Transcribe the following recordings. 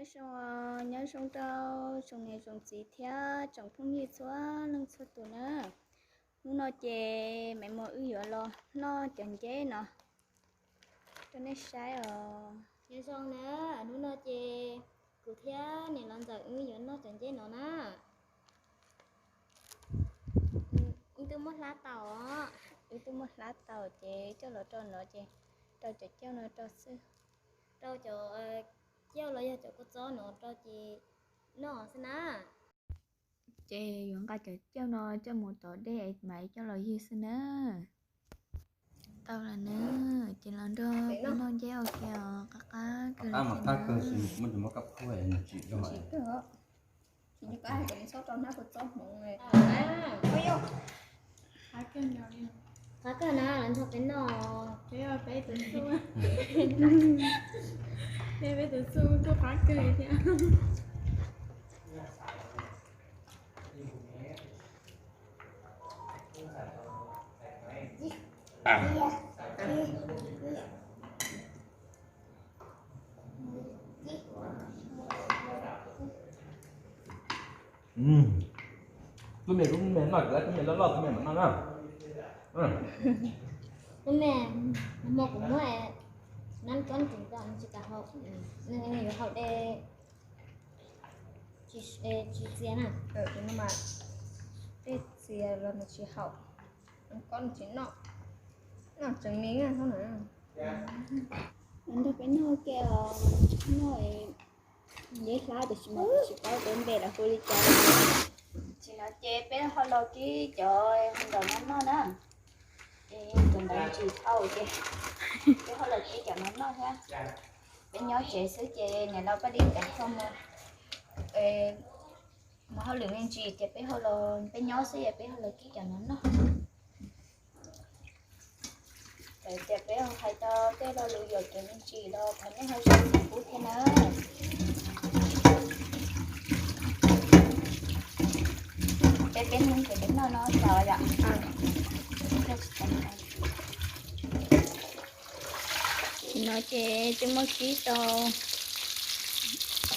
Nyob zoo, nyob zoo rau tsoom niam tsoom txiv thiab tsoom phooj ywg txhua leej txhua tus na. Hnub no ces Maiv Muas wb yuav los noj cov nceb no rau nej saib os. Nyob zoo na, hnub no ces kuv thiab niam laus ntxawm wb yuav noj cov nceb no na. Wb twb muab hlab tau os. Wb twb muab hlab tau ces coj los rau no ces rau cov cauj no rau xwb. Rau cov cauj los yog cov kua txob no rau ces noj xwb na. Ces yuav nqa cov cauj no coj mus tom dej mas coj los ywg xwb na. Tau lawm na, ces los nrog peb noj nceb ua ke os, qab qab kawg li thiab na. Qab kawg na, los nrog peb noj. Peb tus txuj, peb tus txuj kuj qab kawg li thiab. Tub me, tub me noj, tub me loj loj, tub me mam noj na. Tub me, hmo kuv muab nab kob ntsis rau nws tsis kam haum, nws yuav haus dej tsis txias na. Dej txias los nws tsis haum, nab kob nws tsis noj, noj tseem me na. Nrog peb noj ke os, noj nceb hlab tiam sis mas kuv tsis paub cov npe lawv hu li cas. Tsis no ces peb ho los kib cov nraum no noj na. Ces cov ntawd ntsis tau ces peb ho los kib cov no noj thiab. Peb nyob tsev xwb ces niam laus Paj Dib nkawd ho mus, mus hauj lwm me ntsis ces peb ho los, peb nyob xwb es peb ho los kib cov no noj. Ces peb hais tau tej lo lus yuam kev me ntsis los thov nej ho zam txim pub thiab na. Peb peb hnub ces peb noj no tau yom. Tsis no ces twb muab kib tau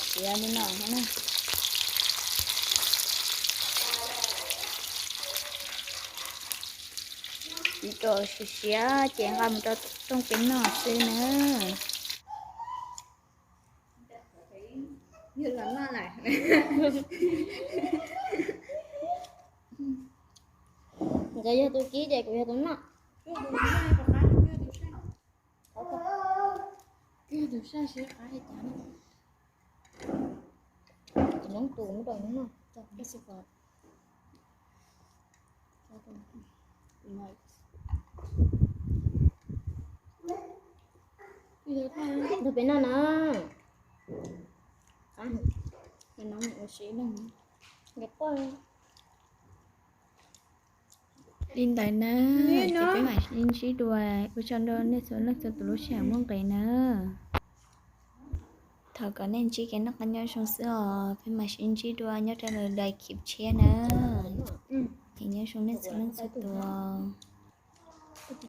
siav li no na. Kib kom siav siav ces nqa mus rau rooj peb noj xwb na. Yog los noj lawm. Nkawd yog tus kib ces kuv yog tus noj. Koj yog tus saj sib qab li cas? Noob tus muab rau noob noj. Nrog peb noj na. Li ntawd na, ces peb mam li ntsib dua, ua tsaug rau nej txhua leej txhua tus lub sij hawm muaj nqis na. Thov kom nej ntsib kev noj qab nyob zoo xwb os, peb mam sib ntsib dua nyob rau lwm daim clip tshiab na. Ces nyob zoo nej txhua leej txhua tus.